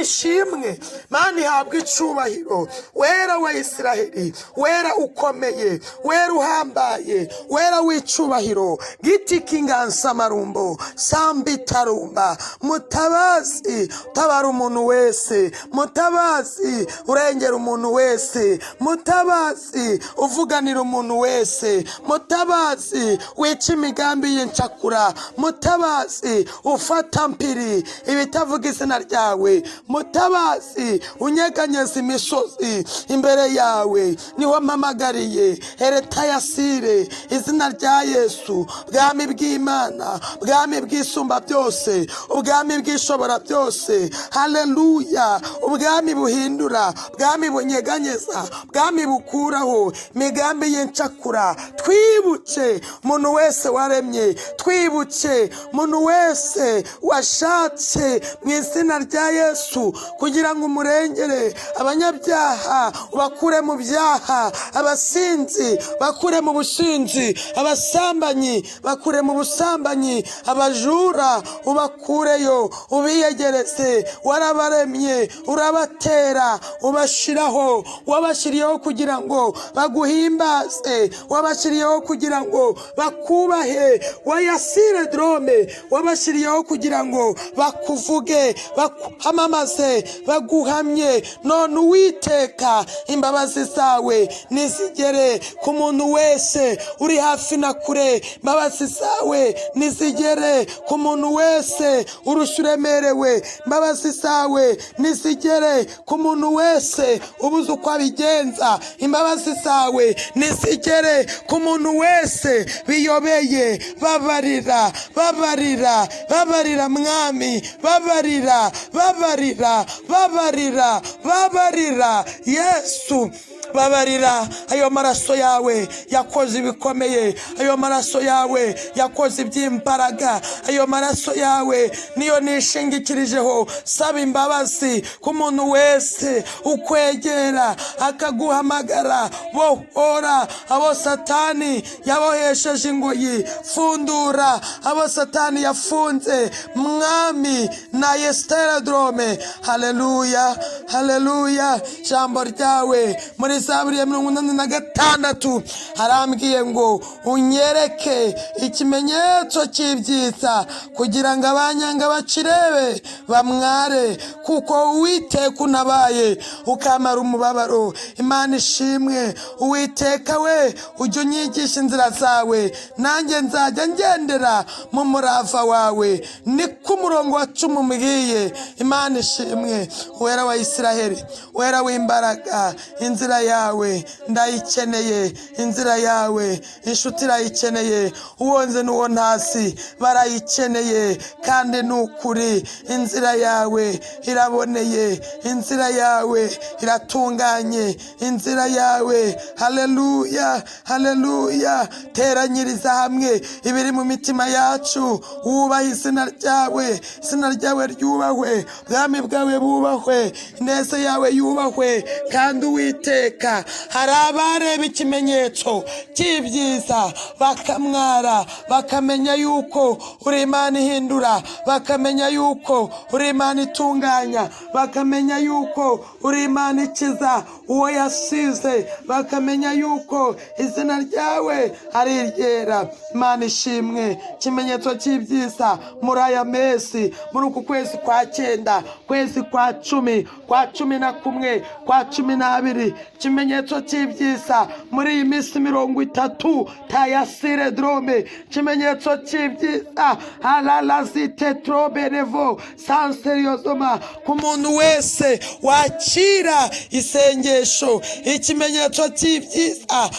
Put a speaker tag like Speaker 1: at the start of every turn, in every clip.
Speaker 1: Ishimwe, Mana, ihabwa icubahiro. Wera wa Isiraheli, wera ukomeye, wera uhambaye, wera w'icubahiro, giti k'inganzamarumbo, sambitarumba, mutabazi utabara umuntu wese, mutabazi urengera umuntu wese, mutabazi uvuganira umuntu wese, mutabazi wica imigambi y'incakura, mutabazi ufata mpiri ibitavuga izina ryawe, mutabazi unyeganyeza imisozi imbere yawe, niho mpamagariye eretayasire izina rya Yesu, bwami bw'Imana, bwami bw'Isumba byose, ubwami bw'Ishobora byose, haleluya, ubwami buhindura, bwami bunyeganyeza, bwami bukuraho imigambi y'incakura. Twibuke umuntu wese waremye, twibuke umuntu wese washatse mu izina rya Yesu kugira ngo umurengere. Abanyabyaha ubakure mu byaha, abasinzi bakure mu businzi, abasambanyi bakure mu busambanyi, abajura ubakureyo, ubiyegereze. Warabaremye, urabatera, ubashiraho, wabashyiriyeho kugira ngo baguhimbaze, wabashyiriyeho kugira ngo bakubahe, wayasire drome, wabashyiriyeho kugira ngo bakuvuge, bakwamamaze, baguhamye. None Uwiteka, imbabazi zawe nizigere ku muntu wese uri hafi na kure, imbabazi zawe nizigere ku muntu wese urushya uremerewe, imbabazi zawe nizigere ku muntu wese ubuze uko abigenza, imbabazi zawe nizigere ku muntu wese biyobeye. Babarira, babarira, babarira Mwami, babarira, babarira, babarira, babarira Yesu, babarira. Ayo maraso yawe yakoze ibikomeye, ayo maraso yawe yakoze iby'imbaraga, ayo maraso yawe niyo nishingikirijeho. Saba imbabazi ku muntu wese ukwegera akaguhamagara. Bohora abo Satani yabohesheje ingoyi, fundura abo Satani yafunze, Mwami na yesiteradrome. Haleluya, haleluya. Ijambo ryawe muri Zaburi ya 86 harambwiye ngo unyereke ikimenyetso cy'ibyiza kugira ngo abanyanga bakirebe bamware, kuko Uwiteka unabaye ukamara umubabaro. Imana ishimwe. Uwiteka we, ujya unyigisha inzira zawe, nanjye nzajya ngendera mu murava wawe. Niko umurongo wa 10 umbwiye. Imana ishimwe. Wera wa Isiraheli, wera w'imbaraga, inzira yawe ndayikeneye, inzira yawe inshuti irayikeneye, uwo nzi n'uwo ntasi barayikeneye. Kandi ni ukuri, inzira yawe iraboneye, inzira yawe iratunganye, inzira yawe. Haleluya, haleluya. Teranyiriza hamwe ibiri mu mitima yacu, wubahe izina ryawe. Izina ryawe ryubahwe, ubwami bwawe bubahwe, ineza yawe yubahwe. Kandi Uwiteka, hari abareba ikimenyetso cy'ibyiza bakamwara, bakamenya yuko uri Imana ihindura, bakamenya yuko uri Imana itunganya, bakamenya yuko uri Imana ikiza uwo yasize, bakamenya yuko izina ryawe ari iryera. Imana ishimwe. Ikimenyetso cy'ibyiza muri aya mezi, muri uku kwezi kwa cyenda, kwezi kwa 10, kwa 11, kwa 12, ikimenyetso cy'ibyiza muri iyi minsi 30, tayasire drome, ikimenyetso cy'ibyiza alalazite troberevo sanseriyozoma, ku muntu wese wakira isengesho, ikimenyetso cy'ibyiza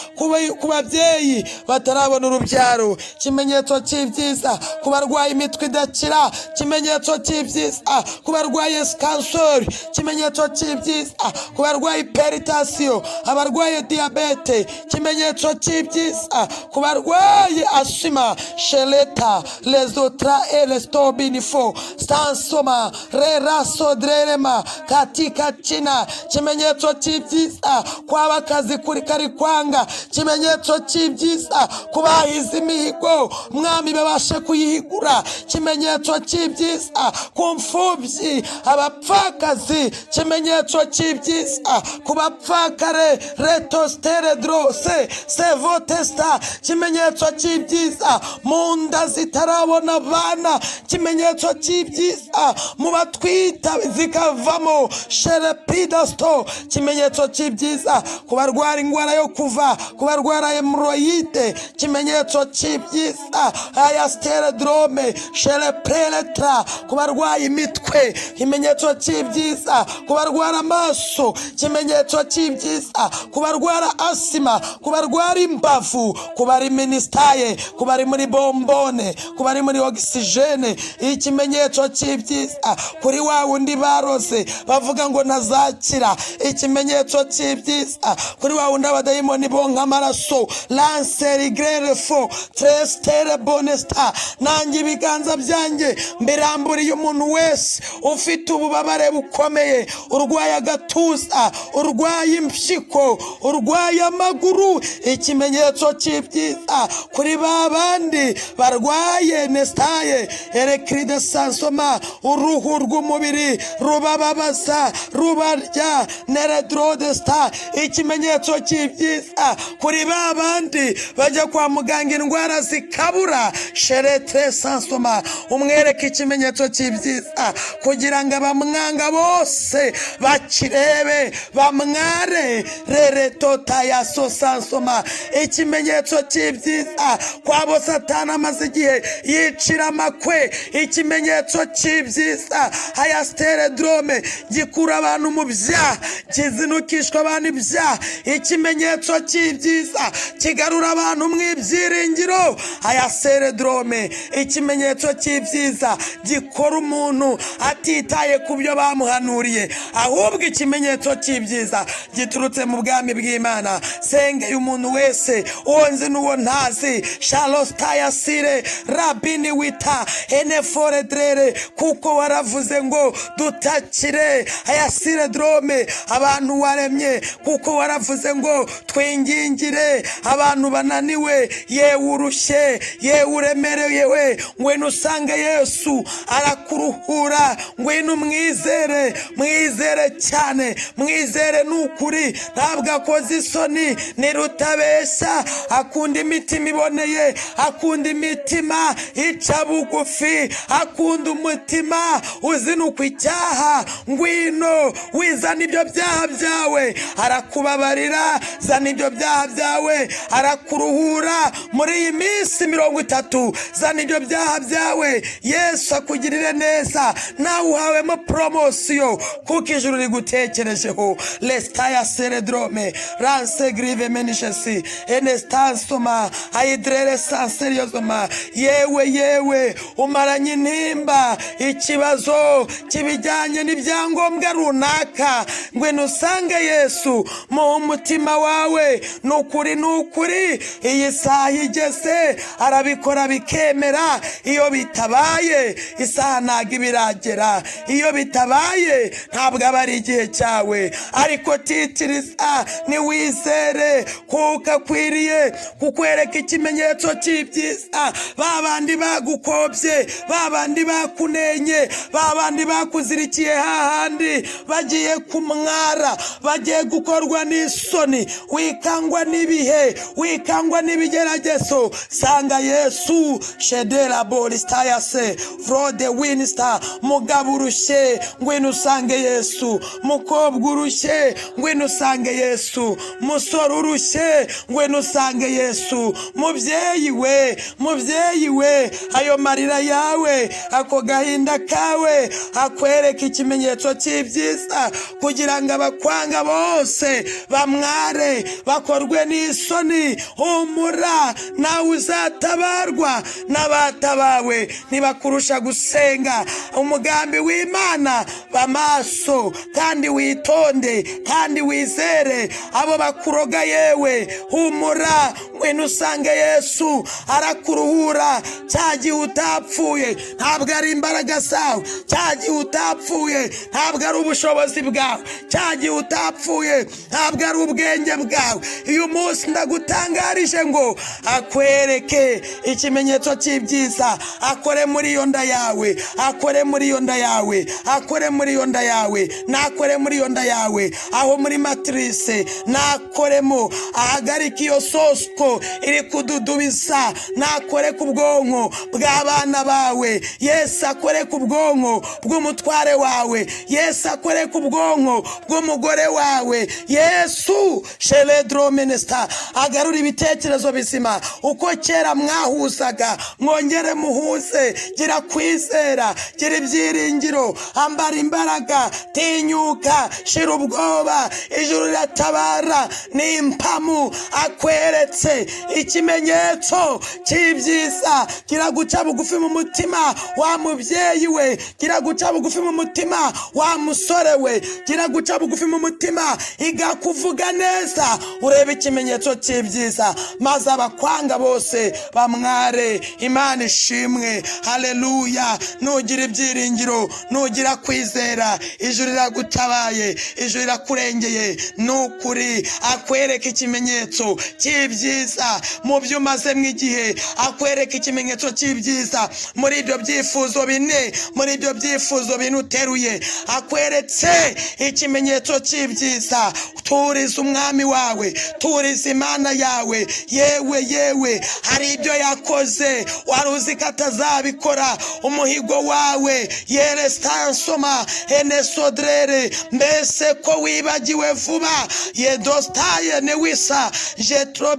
Speaker 1: ku babyeyi batarabona urubyaro, ikimenyetso cy'ibyiza ku barwaye imitwe idakira, ikimenyetso cy'ibyiza ku barwaye kanseri, ikimenyetso cy'ibyiza ku barwaye hypertension, abarwaye diyabete, ikimenyetso cy'ibyiza ku barwaye asima, sheleta lezotra elestobinifo sansoma reraso. Sodrerema katika jina. Kimenyetso cy'ibyiza kwaba akazi kuri kari kwanga, kimenyetso cy'ibyiza kubahiza imihigo, Mwami, babashe kuyihigura, kimenyetso cy'ibyiza ku mfubyi, abapfakazi, kimenyetso cy'ibyiza ku bapfakare, retostere drose sevotesta, kimenyetso cy'ibyiza mu nda zitarabona abana, kimenyetso cy'ibyiza mu batwita zikavamo, sherepidasto, kimenyetso cy'ibyiza ku barwara indwara yo kuva, ku barwara hémorroïdes, kimenyetso cy'ibyiza ayastere drome shereperetra, ku barwaye imitwe, ikimenyetso cy'ibyiza ku barwara amaso, ikimenyetso cy'ibyiza ku barwara asima, ku barwara imbavu, ku bari minisitaye, ku bari muri bombone, ku bari muri ogisijene, ikimenyetso cy'ibyiza kuri wa wundi baroze bavuga ngo ntazakira, ikimenyetso cy'ibyiza kuri wa wundi abadayimoni bonka amaraso, lanseri grerefo trestere bonesta. Nanjye ibiganza byanjye mbiramburiye umuntu wese ufite ububabare bukomeye, urwaye agatuza, urwaye impyiko, urwaye amaguru, ikimenyetso cy'ibyiza kuri ba bandi barwaye nesitaye erekiride sansoma, uruhu rw'umubiri rubababaza, rubarya, neredrodesta, ikimenyetso cy'ibyiza kuri ba bandi bajya kwa muganga indwara zikabura, sheretre sansoma. Umwereke ikimenyetso cy'ibyiza kugira ngo abamwanga bose bakirebe bamware, reretota sansoma, ikimenyetso cy'ibyiza kwabo Satani amaze igihe yicira amakwe, ikimenyetso cy'ibyiza hayasitere drome gikura abantu mu byaha, kizinukishwa abantu ibyaha, ikimenyetso cy'ibyiza kigarura abantu mu ibyiringiro, hayasere drome, ikimenyetso cy'ibyiza gikora umuntu atitaye ku byo bamuhanuriye, ahubwo ikimenyetso cy'ibyiza giturutse mu bwami bw'Imana. Sengeye umuntu wese, uwo nzi n'uwo ntazi, sharositayasire rabini wita eneforedrere, kuko waravuze ngo dutakire ayasire drome abantu waremye, kuko waravuze ngo twingingire abantu bananiwe. Yewe urushye, yewe uremereye we, ngwino usange Yesu arakuruhura. Ngwino umwizere, mwizere cyane, mwizere ni ukuri, ntabwo akoze isoni, ni rutabeshya, akunda imitima iboneye, akunda imitima ica bugufi, akunda umutima uzinukwa icyaha. Ngwino wizana ibyo byaha byawe, arakubabarira. Zana ibyo byaha byawe, arakuruhura muri iyi minsi 30. Zana ibyo byaha byawe, Yesu akugirire neza. Nawe uhawemo promotion kuko ijuru rigutekerejeho. Lesitaya seredrome ranse grive menishesi enestansoma ayidrere sanseriyozoma. Yewe yewe umaranye intimba, ikibazo kibijyanye n'ibyangombwa runaka, ngwino usange Yesu mu mutima wawe. Ni ukuri, ni ukuri, iyi saha igeze arabikora bikemera. Iyo bitabaye, isaha ntabwo iba iragera. Iyo bitabaye, ntabwo aba ari igihe cyawe. Ariko titiriza, niwizere, kuko akwiriye kukwereka ikimenyetso cy'ibyiza. Ba bandi bagukobye, ba bandi bakunenye, ba bandi bakuzirikiye hahandi, bagiye kumwara, bagiye gukorwa n'isoni. Wikangwa n'ibihe, wikangwa n'ibigeragezo, sanga Yesu. Shedera borisitayase vrode winisita. Mugabo urushye, ngwino usange Yesu. Mukobwa urushye, ngwino usange Yesu. Musore urushye, ngwino usange Yesu. Mubyeyi we, mubyeyi we, ayo marira yawe, ako gahinda kawe, akwereka ikimenyetso cy'ibyiza kugira ngo abakwanga bose bamware, bakorwe n'isoni. Humura, nawe uzatabarwa n'abatabawe ntibakurusha gusenga. Umugambi w'Imana, bamaso kandi witonde kandi wizere. Abo bakuroga, yewe humura. Ngwino usange Yesu, arakuruhura. Cya gihe utapfuye ntabwo ari imbaraga zawe, cya gihe utapfuye ntabwo ari ubushobozi bwawe, cya gihe utapfuye ntabwo ari ubwenge bwawe. Uyu munsi ndagutangarije ngo akwereke ikimenyetso cy'ibyiza, akore muri iyo nda yawe, akore muri iyo nda yawe, akore muri iyo nda yawe, nakore muri iyo nda yawe, aho muri matrice nakoremo, ahagarike iyo sosiko iri kududubiza, nakore ku bwonko bw'abana bawe. Yesu akore ku bwonko bw'umutware wawe, Yesu akore ku bwonko bw'umugore wawe. Yesu sheredro minisita agarura ibitekerezo bizima. Uko kera mwahuzaga, mwongere muhuze. Gira kwizera, gira ibyiringiro, ambara imbaraga, tinyuka, shira ubwoba. Ijuru riratabara, ni impamu. Akweretse ikimenyetso cy'ibyiza. Gira guca bugufi mu mutima wa mubyeyi we, gira guca bugufi mu mutima wa musore we, gira guca bugufi mu mutima, igakuvuga neza, urebe ikimenyetso cy'ibyiza, maze abakwanga bose bamware. Imana ishimwe, haleluya. Nugira ibyiringiro, nugira kwizera, ijuru riragutabaye, ijuru rirakurengeye. Ni ukuri akwereka ikimenyetso cy'ibyiza mu byo umazemo igihe, akwereka ikimenyetso cy'ibyiza muri ibyo byifuzo bine, muri ibyo byifuzo bine uteruye, akweretse ikimenyetso cy'ibyiza. Turiza umwami wawe, turiza Imana yawe. Yewe yewe, hari ibyo yakoze wari uzi ko atazabikora. Umuhigo wawe yerestansoma enesodrere, mbese ko wibagiwe vuba yedostaye newisa jetro.